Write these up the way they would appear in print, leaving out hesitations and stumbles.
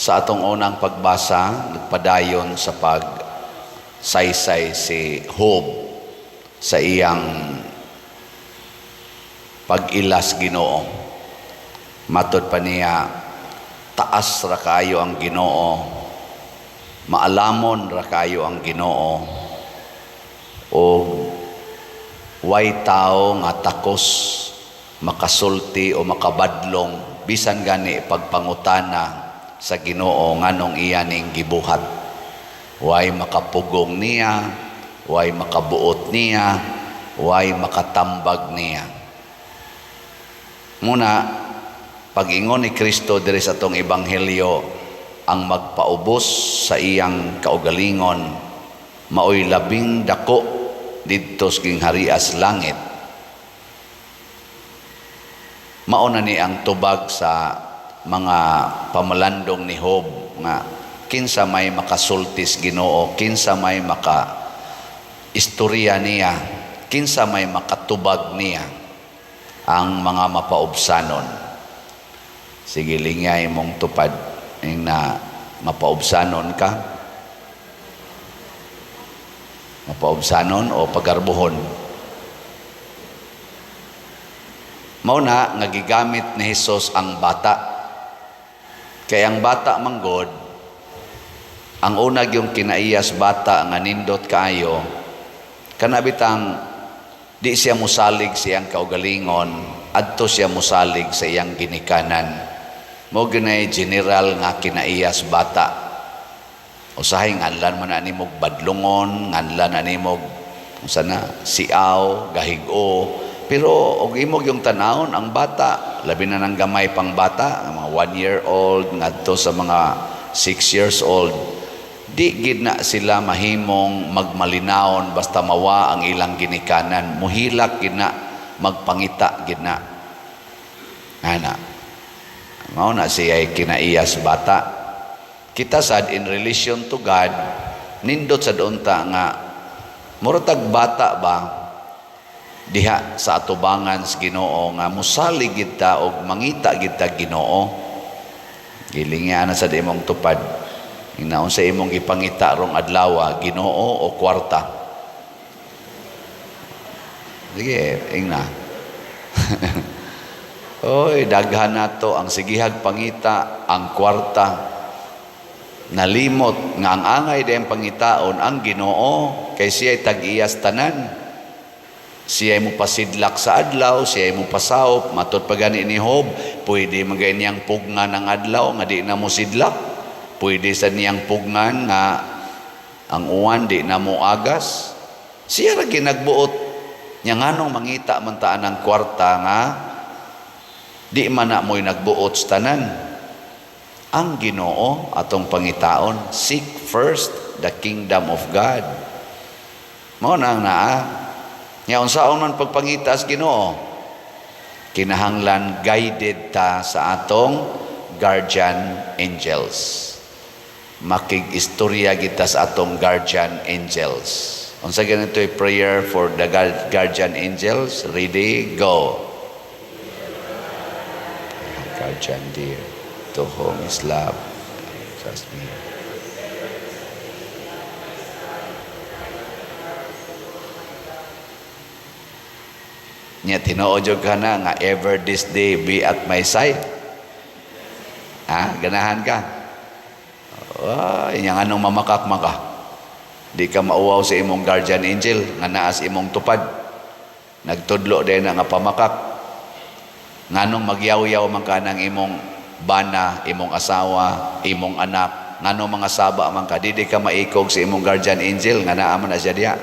Sa atong unang pagbasa, nagpadayon sa pag saysay si Job sa iyang pag-ilas Ginoo. Matod pa niya, taas ra kayo ang Ginoo, maalamon ra kayo ang Ginoo, o way tao nga takos makasulti o makabadlong bisan gani pagpangutana sa Ginoo nganong iya ning gibuhat. Way makapugong niya, way makabuot niya, way makatambag niya. Muna, pag-ingon ni Kristo diri sa atong ebanghelyo, ang magpaubos sa iyang kaugalingon maoy labing dako didto sa gingharias langit. Mao na ni ang tubag sa mga pamalandong ni Job nga kinsa may makasultis Ginoo, kinsa may maka istorya niya, kinsa may makatubag niya, ang mga mapaubsanon. Sige, lingay mong tupad ing na mapaubsanon ka. Mapaubsanon o pagarbuhon. Mao na nga gigamit ni Hesus ang bata. Kay ang bata manggod, ang unag yung kinaiyas bata nga nindot kaayo, kana bitang di siya musalig sa iyang kaugalingon, adto siya musalig sa iyang ginikanan. Mao ginay general nga kinaiyas bata. Usahay nganlan man na nimog badlungon, nganlan na nimog unsa na siaw, gahig-o. Pero og imog yung tanawon ang bata, labi na ng gamay pang bata, ang mga 1 year old ngadto sa mga 6 years old, di gid na sila mahimong magmalinawon basta mawa ang ilang ginikanan. Muhilak gid na, magpangita gid na. Ana. Mao na siya kinaiyas bata. Kita sad in relation to God, nindot sad unta nga murag bata ba diha sa atubangan sa Ginoo nga musalig gid ta og mangita gid ta Ginoo. Gilingan na sa imong tupad. Inaon sa imong gipangita rong adlaw, Ginoo o kwarta? Sige, ingna. Oy, daghan nato ang sigihag pangita ang kwarta. Nalimot nga ang angay dayang pangitaon ang Ginoo kay siya'y tag-iyas tanan. Siya'y mopasidlak sa adlaw, siya'y mopasawop, matod pa gani ni Job, pwede man gay niyang pugngan ang adlaw nga di na mo sidlak. Pwede sa niyang pugngan nga ang uwan di na mo agas. Siya ra ginagbuot nya nganong mangita man ta ang kwarta nga di man na mo'y nagbuot sa tanan. Ang Ginoo atong pangitaon, seek first the kingdom of God. Mao na ang naa. Nya unsaon man pagpangita sa Ginoo? Kinahanglan guided ta sa atong guardian angels. Makig-istorya kita sa atong guardian angels. Unsa ganito prayer for the guardian angels? Ready, go. Guardian dear, to whom is love, trust me. Nya tinuod jud ka na nga ever this day be at my side. Ha? Ganahan ka? Oh, inyang anong mamakak maka. Di ka mauwaw sa imong guardian angel nga naa sa imong tupad. Nagtudlo din na nga pamakak. Nganong magyaw-yaw man ka ng imong bana, imong asawa, imong anak, nganong mga saba man ka, di ka maikog sa imong guardian angel nga naa man na siya diha.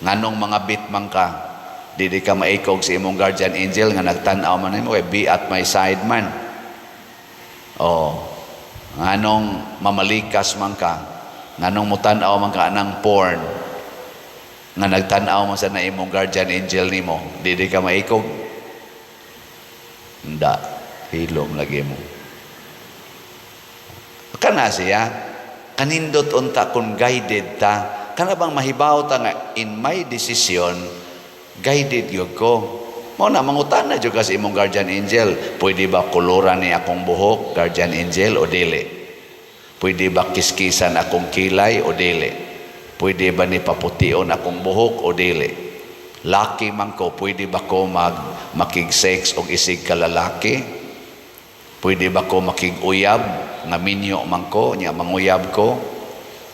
Nganong mga bit man ka, di ka maikog sa imong guardian angel nga nagtan-aw man nimo kay be at my side man. Oh, nganong mamalikas man ka, nganong mutan-aw man ka anang porn, nga nagtan-aw man sa na imong guardian angel nimo, di ka maikog. Nda, hilom lagi mo. Kana siya, kanindot unta kung guided ta, kana bang mahibaw ta nga in my decision, guided gyud ko. Mao na mangutana jud ka sa imong guardian angel, pwede ba koloran ni akong buhok, guardian angel, o dili? Pwede ba kiskisan akong kilay o dili? Pwede ba ni papution akong buhok o dili? Laki man ko, pwede ba ko makig-sex og isig kalalaki? Pwede ba ko makig-uyab nga minyo man ko, nya manguyab ko?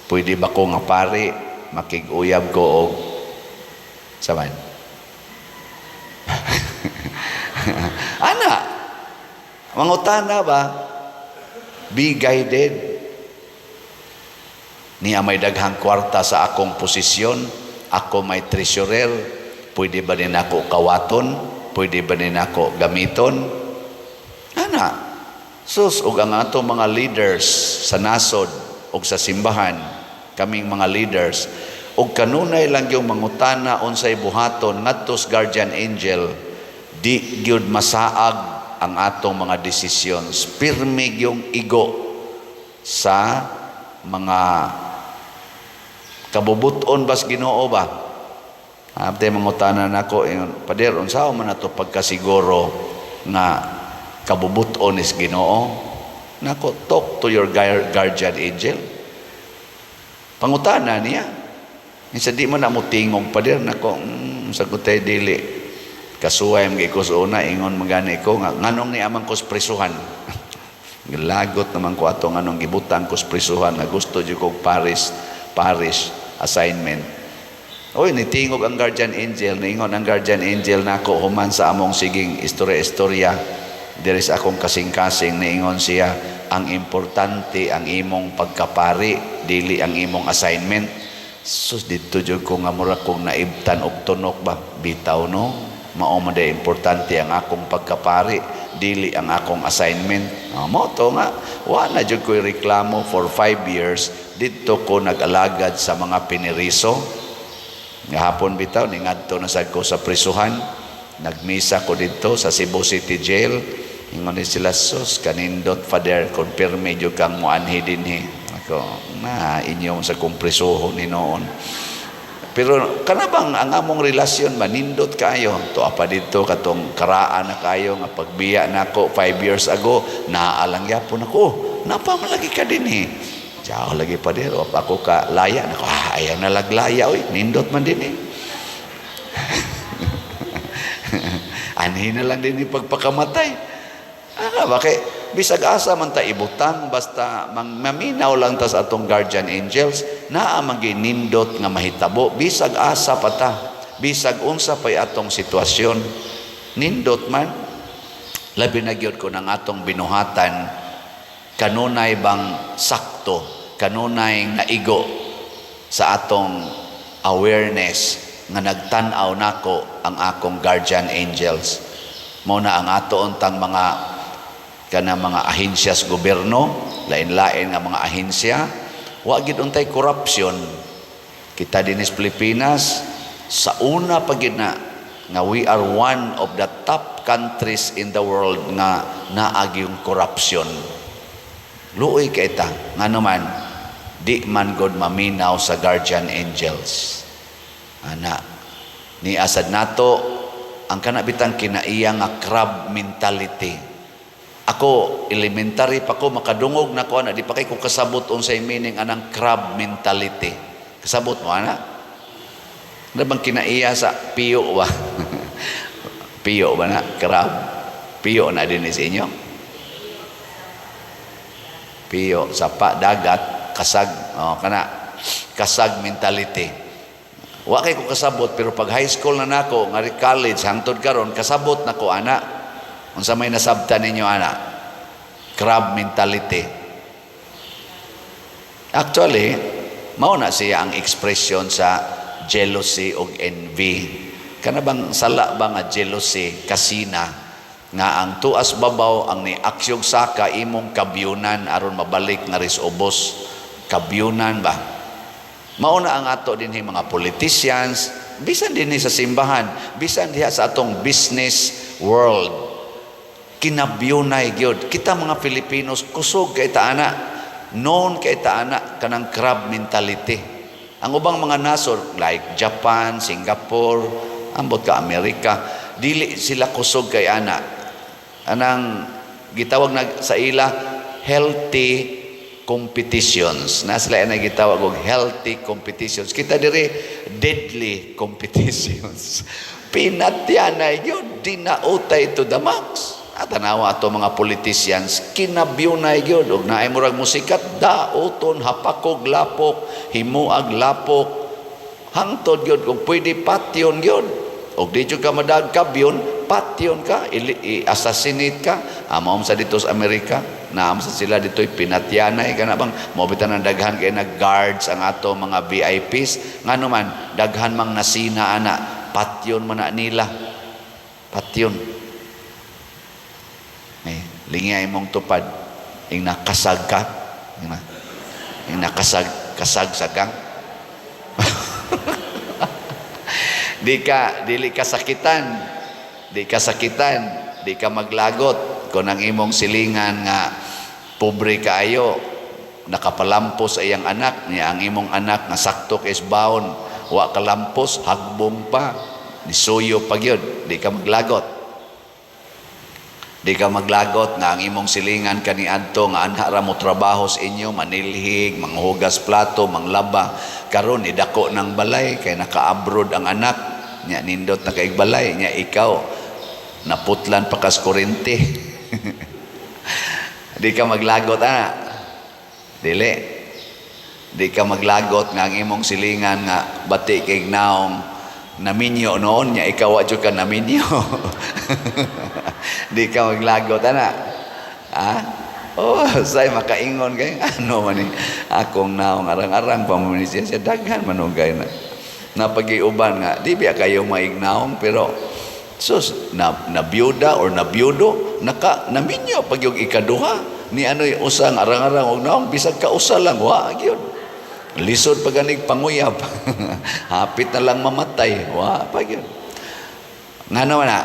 Pwede ba ko nga pari makig-uyab ko og saman? Ana, mangutana ba? Be guided. Niya may daghang kwarta sa akong posisyon, ako may treasurer, pwede ba din ako kawaton? Pwede ba din ako gamiton? Ana, sus, ug ang ato mga leaders sa nasod ug sa simbahan, kaming mga leaders, ug kanunay lang yung mangutana unsay buhaton ngadto sa guardian angel, di gyud masaag ang atong mga desisyon. Pirmi yung igo sa mga kabubuton bas Ginoo ba. Abte mangutana nako ingon, "Pader, unsa man ato pagkasiguro nga kabubuton is Ginoo?" Nako, talk to your guardian angel. Pangutana niya. Insa di man na mo tingog, pader? Nako, sagot tay dili. Kasuway man ko sa una, ingon magani ko nga nganong ni amang ko sa prisuhan. Gilagot naman ko ato nganong gibutang ko sa prisuhan nga gusto jud kog parish assignment. Oy, nitingog ang guardian angel, niingon ang guardian angel nako human sa among siging istorya-istorya diri sa akong kasing-kasing, niingon siya, "Ang importante ang imong pagkapari, dili ang imong assignment." Sus, dito jud ko nga mura kong naibtan og tunok ba, bitaw no, mao man day importante ang akong pagkapari, dili ang akong assignment. Oh, mo to nga wa na jud ko'y reklamo for 5 years didto ko nag-alagad sa mga piniriso. Gahapon bitaw ningadto na sad ko sa prisuhan. Nagmisa ko didto sa Cebu City Jail. Ingon ni sila, "Sus, kanindot, Father, confirme jud kang muanhi dinhi." Ako, na inyo sa kong prisuhon ni noon. Pero kana bang ang among relasyon manindot kayo. Tuwa pa dito katong karaan na kayo nga pagbiya nako 5 years ago, naalang gyapon ako. "Oh, napa man lagi ka dinhi?" "Ciao lagi pa dito. Ako ka laya nako." "Ah, ayaw na laglaya oy, nindot man din eh." Anhi na lang din pagpakamatay. Ah, bakit? Bisag asa man ta ibutang, basta maminaw lang ta sa atong guardian angels, naa man nindot nga mahitabo bisag asa pa ta, bisag unsa pay atong sitwasyon, nindot man. Labi na gyud ko ng atong binuhatan kanunay bang sakto, kanunay naigo sa atong awareness nga nagtan-aw nako ang akong guardian angels. Mao na ang ato untang mga kana mga ahensya sa gobyerno, lain-lain nga mga ahensya, wa gid untay corruption. Kita dinhi sa Pilipinas, sa una pa gid na nga we are one of the top countries in the world nga naagi yung corruption. Luoy kay ta, ngano man di man god maminaw sa guardian angels. Ana, ni asad nato ang kana bitang kinaiya nga crab mentality. Ako, elementary pa ko, makadungog na ko ana, di pa kay ko kasabot unsay meaning anang crab mentality. Kasabot mo ana? Ano bang kinaiya sa piyo ba? Piyo ba na? Crab? Piyo na din sa inyo? Piyo, sapa, dagat, kasag. Oh, kana. Kasag mentality. Wa kay ko kasabot, pero pag high school na nako, ngari college hangtod karon, kasabot na ko ana. Unsa may nasabtan ninyo ana? Crab mentality. Actually, mao na siya ang expression sa jealousy og envy. Kana bang sala ba nga jealousy, kasina, nga ang tuas babaw ang ni aksyog saka imong kabyunan aron mabalik nga ris ubos, kabyunan ba? Mao na ang ato dinhi mga politicians, bisan dinhi sa simbahan, bisan diha sa atong business world, kinabyunay gyud. Kita mga Filipinos, kusog kay ta ana, known kay ta ana kanang crab mentality. Ang ubang mga nasod like Japan, Singapore, ambot ka Amerika, dili sila kusog kay ana anang gitawag na sa ila healthy. Competitions. Na sila na gitawag og healthy competitions. Kita diri, deadly competitions. Pinatyanay gyud, dinautay to the max. At tanawa ato mga politicians, kinabyunay gyud og naay murag musikat, dauton, hapakog lapok, himuag lapok, hangtod gyud kung pwede patyon gyud. Og di jud ka madag kabyon, patyon ka, i-assassinate ka. Amo sa dito sa Amerika, naam sa sila dito'y pinatyanay ka na bang mo bitan ang daghan kay nag-guards ang ato mga VIPs. Ngano man daghan mang nasina ana, patyon man na nila. Patyon. Eh, lingay imong tupad ing nakasag ka. Ing nakasag kasag sa gang. Di ka dili ka sakitan, di ka sakitan, di ka maglagot kung ang imong silingan nga pobre kaayo nakapalampos sa iyang anak niya, ang imong anak nga sakto kay baon wa kalampos, hagbong pa, nisuyo pa gyud, di ka maglagot. Di ka maglagot nga ang imong silingan kaniadto nga anha ra mo trabaho sa inyo, manilhig, manghugas plato, manglaba. Karon nidako ng balay kay naka-abroad ang anak nya, nindot na kay balay nya, ikaw naputlan pa kas kuryente. Di ka maglagot ana. Dili. Di ka maglagot nga ang imong silingan nga bati kay naong naminyo noon nya, ikaw wa jud ka naminyo. Di ka maglagot ana. Ha? Oh, say makaingon kay ano man ni akong naong, arang-arang pa mo ni siya, siya daghan manugay na. Napagiuban nga di biya kayo maignaong, pero sus na nabiyuda or nabiyudo, naka naminyo pag yung ikaduha ni anoy usang arang-arang og naong, bisag kausa lang wa gyud. Lisod pa ganig panguyab. Hapit na lang mamatay, wa pa gyud. Ngano na?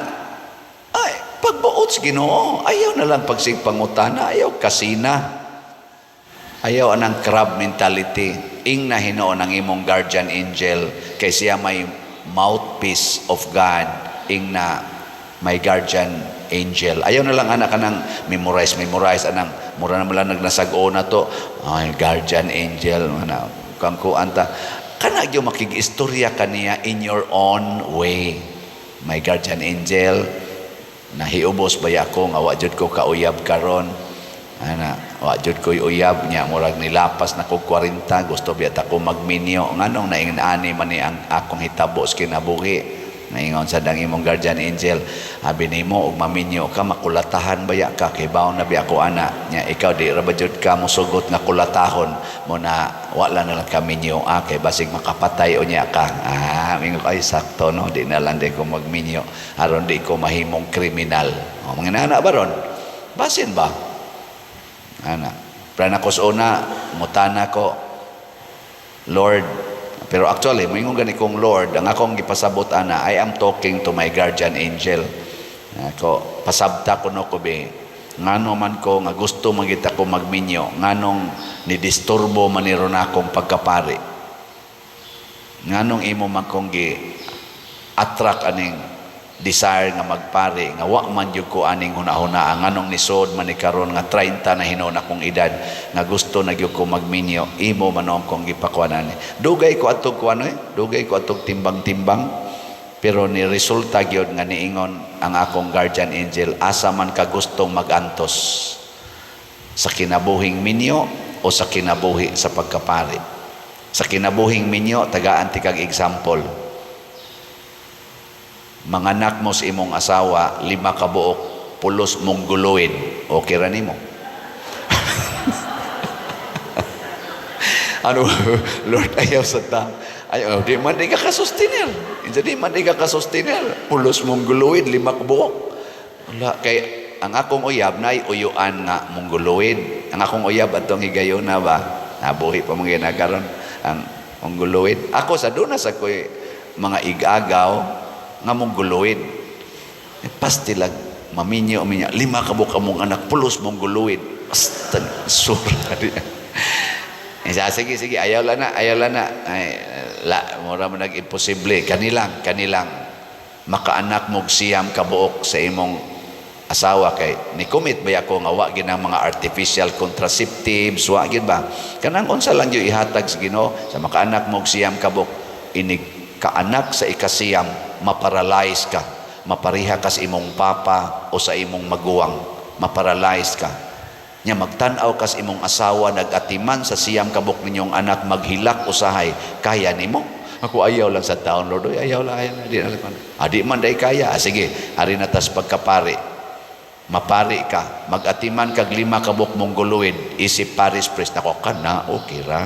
Ay, pagbuot sa Ginoo, ayaw na lang pagsig pangutana, ayaw kasina. Ayaw anang crab mentality. Ing na hinuon ang imong guardian angel kay siya may mouthpiece of God. Ing na may guardian angel. Ayaw na lang anak kanang memorize, memorize anang mura na lang nagnasag-o na to. Ay, guardian angel ana kang kuan ta. Kana gyud makig-istorya kaniya in your own way. My guardian angel, nahiubos ba ako nga wa jud ko kauyab karon? Ana, wa jud ko'y uyab nya, murag nilapas na ko 40, gusto biya ta ko magminyo. Nganong naingon ani man ni ang akong hitabo sa kinabuhi? Naingon sa dang imong guardian angel, abi nimo og maminyo ka, makulatahan baya ka, kay baon na biya ako ana nya, ikaw di ra ba jud ka mosugot nga kulatahon mo na wala na lang ka minyo, ah, kay basig makapatay unya ka. Ah, mingon ko, ay sakto no, di na lang di ko magminyo aron di ko mahimong kriminal. O, mga nana ba ron, basin ba ana? Pero ako sa una, mutana ko, "Lord," pero actually, moingon gani kong "Lord," ang akong gipasabot ana, I am talking to my guardian angel. Ako, pasabta ko no ko be, ngano man ko nga gusto magita ko magminyo, nganong nidisturbo man ni ron akong pagkapari? Nganong imo man kong gi attract aning desire nga magpari nga wa man gyud ko aning hunahuna? Nganong nisod man ni karon nga 30 na hinuon akong edad nga gusto na gyud ko magminyo? Imo man ang kong gipakuan ani. Dugay ko atog kuan eh, dugay ko atog timbang-timbang, pero ni resulta gyud nga niingon ang akong guardian angel, "Asa man ka gustong magantos, sa kinabuhing minyo o sa kinabuhi sa pagkapari?" Sa kinabuhing minyo, tagaan ti kag example. Manganak mo sa imong asawa, lima ka buok, pulos mongoloid, okay ra nimo? Ano, "Lord, ayaw sa ta." Ayaw, di man di ka kasustiner. Di man di ka kasustiner. Pulos mongoloid, lima ka buok. Wala, kay ang akong uyab nay uyuan nga mongoloid. Ang akong uyab atong higayon na ba? Nabuhi pa mga ginagaron ang mongoloid. Ako sa doon na sa ko'y mga igagaw nga mongoloid. Eh, pastilag maminyo minyo lima ka buok among anak, pulos mongoloid. Basta sura diya. Eh, sige, sige, ayaw lang na, ayaw lang na. Ay, la, mura mo nag-imposible. Kanilang, kanilang, makaanak mo 9 kabuok sa imong Asawa kay ni commit ba ako nga wa gyud ang mga artificial contraceptives, wa gyud ba? Kanang unsa lang gyud ihatag sa Ginoo sa makaanak mo og 9 ka buok, inig kaanak sa ikasiyam, maparalyze ka, mapariha ka sa imong papa o sa imong maguwang, maparalyze ka. Nya magtan-aw ka sa imong asawa nag-atiman sa 9 ka buok ninyong anak, maghilak usahay, kaya nimo? Ako ayaw lang sa taon, Lord. Oy, ayaw lang, ayaw lang. Di na lang. Ah, di man day kaya. Ah, sige, ari na tas pagkapari. Mapari ka, mag-atiman kag 5 ka buok mongoloid, isip parish priest. Nako ka na, okay ra.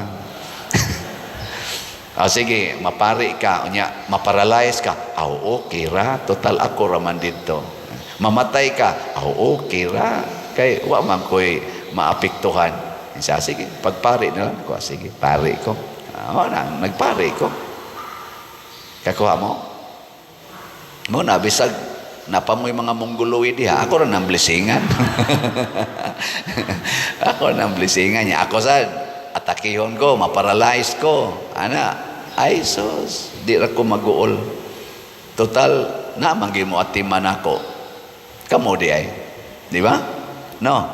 Ah, sige, mapari ka, unya, maparalyze ka. Ah, okay ra, total ako raman dito. Mamatay ka, ah, okay ra. Kay wa man ko'y maapektuhan. Siya, sige, pagpari na lang ko. Ah, sige, pari ko. Ah, na, nagpari ko. Kakuha mo? Mo na, bisag napamoy mga mongoloid diha, ako ra nang blessingan. Ako nang blessingan niya. Ako sa atakihon ko, maparalyze ko. Ana, ay sus, di ra ko maguol. Total, na mo atiman ako. Kamo di ay. Di ba? No.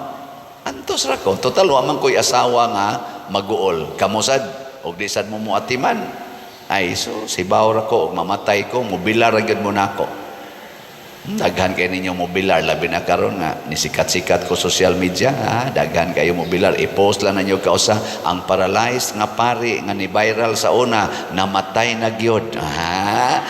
Antos ra ko. Total, wa man ko'y asawa nga maguol. Kamo sad, og di sad mo mo atiman. Ay so, sibaw ra ko, og mamatay ko, mobilar ra gyud mo nako. Daghan kay ninyo mobilar, labi na karon nga nisikat-sikat ko social media, ha? Daghan kayo mobilar. I-post lang ninyo kausa ang paralyzed nga pari nga ni viral sa una, namatay na gyud. Ha?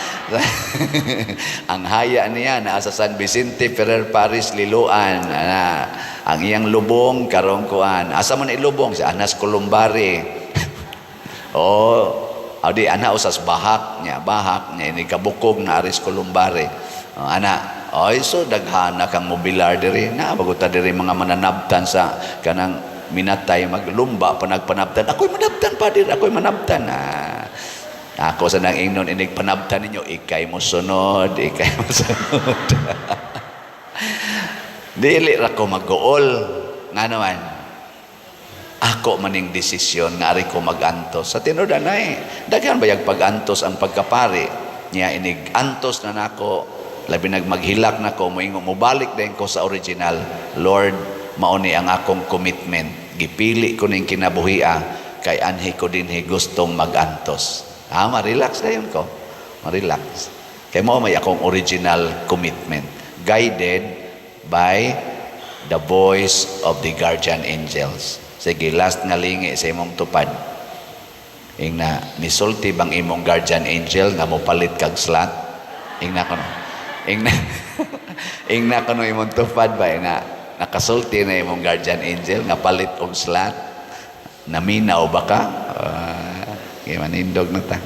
Ang haya niya naa sa San Vicente Ferrer Parish, Liloan. Ana, ang iyang lubong karong kuan. Asa man ilubong sa Anas Columbari. Oh, adi ana usas bahak niya ini kabukog na aris Columbari. Oh, ana, oy, so daghana kang mobilar diri na baguta diri mga mananabtan sa kanang minatay, maglumba pa nagpanabtan. Ako'y manabtan pa diri, ako'y manabtan. Ah, ako sa nang ingnon, inig panabtan ninyo, ikay mo sunod, ikay mo sunod. Dili ra ko mag-uol. Nga naman, ako maning desisyon nga ari ko mag-antos. Sa tinuod anay, daghan bayag pag-antos ang pagkapari. Niya inig antos na nako, labi nag maghilak nako, moingo mobalik din ko sa original. Lord, mauni ang akong commitment. Gipili ko ning kinabuhia kay anhi ko dinhi gustong mag-antos. Ah, ma-relax na yun ko. Ma-relax. Kay mo may akong original commitment. Guided by the voice of the guardian angels. Sige, last nga lingi sa imong tupad. Ingna, nisulti bang imong guardian angel nga mopalit kag slot? Ingna kono. Ingna, ingna kono imong tupad ba nga nakasulti na imong guardian angel nga palit og slot? Naminaw ba ka? Manindog na ta.